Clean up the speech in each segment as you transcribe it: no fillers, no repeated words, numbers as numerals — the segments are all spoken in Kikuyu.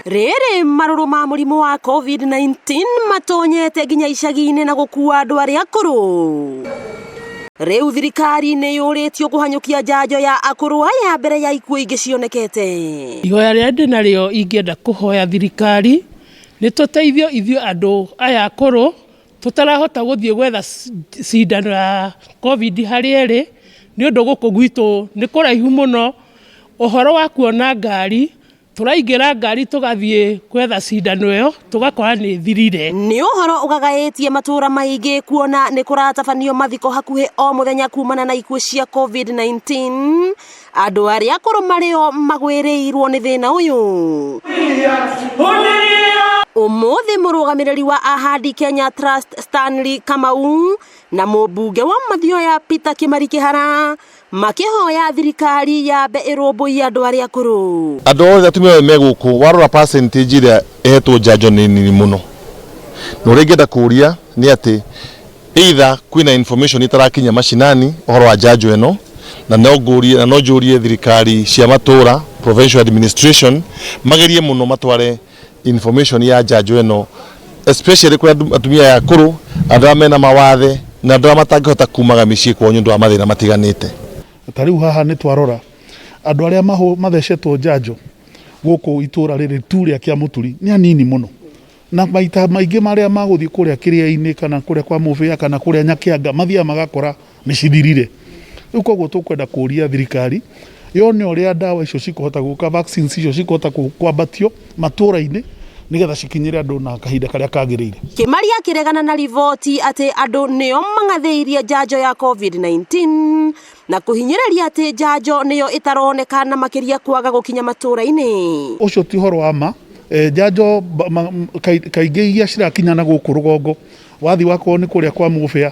Rĩrĩ marũrũ ma mũrimũ wa COVID-19 matonyete nginya icagi-inĩ na gũkua andũ arĩa akũrũ. Rĩu thirikari nĩ yũrĩtio kũhanyũkia njanjo ya akũrũ aya mbere ya ikuũ ingĩ cionekete. Ihoya rĩrĩa ndĩnarĩo ingĩenda kũhoya thirikari nĩ tũteithio ithuĩ andũ aya akũrũ tũtarahota gũthiĩ gwetha cindano ya COVID harĩa ĩrĩ, nĩ ũndũ gũkũ gwitũ nĩ kũraihu mũno. Ũhoro wa kuona ngari, tũraingĩra ngari tũgathiĩ gwetha cindano ĩyo tũgakora nĩ ĩthirire. Nĩ ũhoro ũgagaĩtie matũra maingĩ kuona nĩ kũratabanio mathiko hakuhĩ o mũthenya kumana na ikuũ cia COVID-19. Andũ arĩa akũrũ marĩo magwĩrĩirwo nĩ thĩna ũyũ. Ũmũthĩ mũrũgamĩrĩri wa Ahadi Kenya Trust Stanley Kamau na mũmbunge wa Mathioya Peter Kimari Kĩhara makĩhoya thirikari yambe ĩrũmbũiye andũ arĩa akũrũ. Andũ othe atumia othe me gũkũ, warora percentage ĩrĩa ĩhetwo njanjo nĩ nini mũno, na ũrĩa ingĩenda kũũria nĩ atĩ either kwĩna information ĩtarakinya macinani ũhoro wa njanjo ĩno, na no ngũrie na no njũrie thirikari cia matũra, provincial administration, magerie mũno matware information ya njanjo ĩno, especially kũrĩ atumia aya akũrũ, andũ arĩa mena mawathe na andũ arĩa matangĩhota kumaga mĩciĩ kwao nĩ ũndũ wa mathĩna matiganĩte. Ta rĩu haha nĩ twarora andũ arĩa mathecetwo njanjo gũkũ itũra rĩrĩ tu rĩa Kĩamũturi nĩ anini mũno, na maita maingĩ marĩa magũthiĩ kũrĩa kĩrĩa-inĩ kana kũrĩa kwa Mũbĩa kana kũrĩa Nyakĩanga mathiaga magakora nĩ cithirire. Rĩu koguo tũkwenda kũria thirikari yone ũrĩa ndawa icio cikũhota gũka, vaccines icio cikũhota kwambatio matũra-inĩ nĩgetha cikinyĩre andũ na kahinda karĩa kagĩrĩire. Kĩmari akĩregana na riboti atĩ andũ nĩo mang'athĩirie njanjo ya COVID-19 na kũhinyĩrĩria atĩ njanjo nĩyo ĩtaroneka na makĩria kwaga gũkinya matũra-inĩ. Ũcio ti ũhoro wa ma. Njanjo kaingĩ iria cirakinya na gũkũ rũgongo, wathiĩ wakorwo nĩ kũrĩa kwa Mũbĩa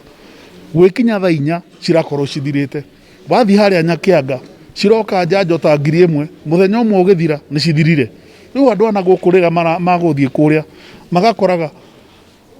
gwĩkinya thaa 4 cirakorwo cithirĩte, wathiĩ harĩa Nyakĩanga ciroka njanjo ta 1000, mũthenya ũmwe ũgĩthira nĩ cithirire. Rĩu andũ ana gũkũ rĩrĩa magũthiĩ kũrĩa magakoraga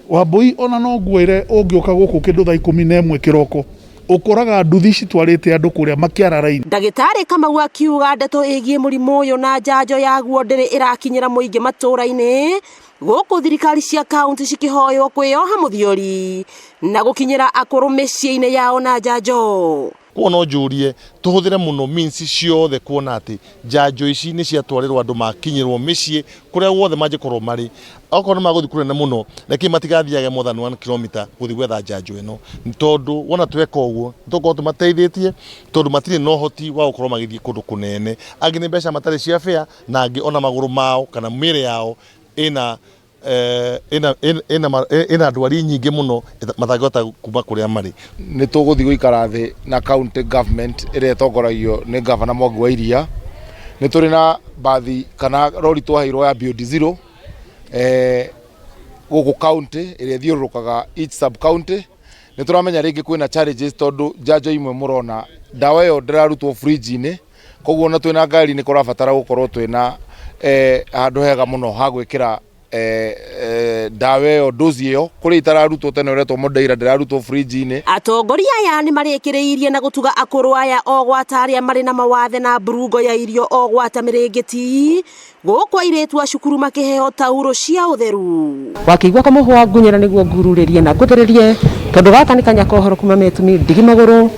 Wambui, ona no ngwĩre ũngĩũka gũkũ kĩndũ thaa 11 kĩroko ũkoraga nduthi citwarĩte andũ kũrĩa makĩara raini. Ndagĩtarĩ Kamau akiuga ndeto ĩgiĩ mũrimũ ũyũ na njanjo yaguo ndĩrĩ ĩrakinyĩra mũingĩ matũra-inĩ, gũkũ thirikari cia kaunti cikĩhoywo kwĩyoha mũthiori na gũkinyĩra akũrũ mĩciĩ-inĩ yao na njanjo. Kuo no njũrie tũhũthĩre mũno means ciothe kuona atĩ njanjo ici nĩ ciatwarĩrwo andũ, makinyĩrwo mĩciĩ kũrĩa guothe mangĩkorwo marĩ. Okorwo nĩ magũthiĩ kũnene mũno, reke matigathiage more than 1 kilometer gũthiĩ gwetha njanjo ĩno, tondũ wona tweka ũguo nĩ tũgũkorwo tũmateithĩtie, tondũ matirĩ na ũhoti wa gũkorwo magĩthiĩ kũndũ kũnene. Angĩ nĩ mbeca matarĩ cia fare, na angĩ ona magũrũ mao kana mĩĩrĩ yao ĩna ndwari nyingĩ mũno matangĩhota kuma kũrĩa marĩ. Nĩ tũgũthiĩ gũikara thĩ na county government ĩrĩa ĩtongoragio nĩ Gavana Mwangi wa Iria. Nĩ tũrĩ na bathi kana rori twaheirwo ya Beyond Zero gũkũ county ĩrĩa ĩthiũrũrũkaga each sub county. Nĩ tũramenya rĩngĩ kwĩna challenges, tondũ njanjo imwe mũrona ndawa ĩyo ndĩrarutwo fridge-inĩ, koguo ona twĩna ngari nĩ kũrabatara gũkorwo twĩna handũ hega mũno ha gwĩkĩra ndawa ĩyo, dozi ĩyo kũrĩa itararutwo tene ũretwo Modeira ndĩrarutwo fridge-inĩ. Atongoria aya nĩ marĩkĩrĩirie na gũtuga akũrũ aya o gwata arĩa marĩ na mawathe na mburungo ya irio o gwata mĩrĩngĩti, gũkũ airĩtu a cukuru makĩheo taurũ cia ũtheru. Wakĩigua kamũhwa ngunyĩra nĩguo ngururĩrie na ngũthĩrĩrie, tondũ gaka nĩ kanya kohoro kuma metumi ndigi magũrũ.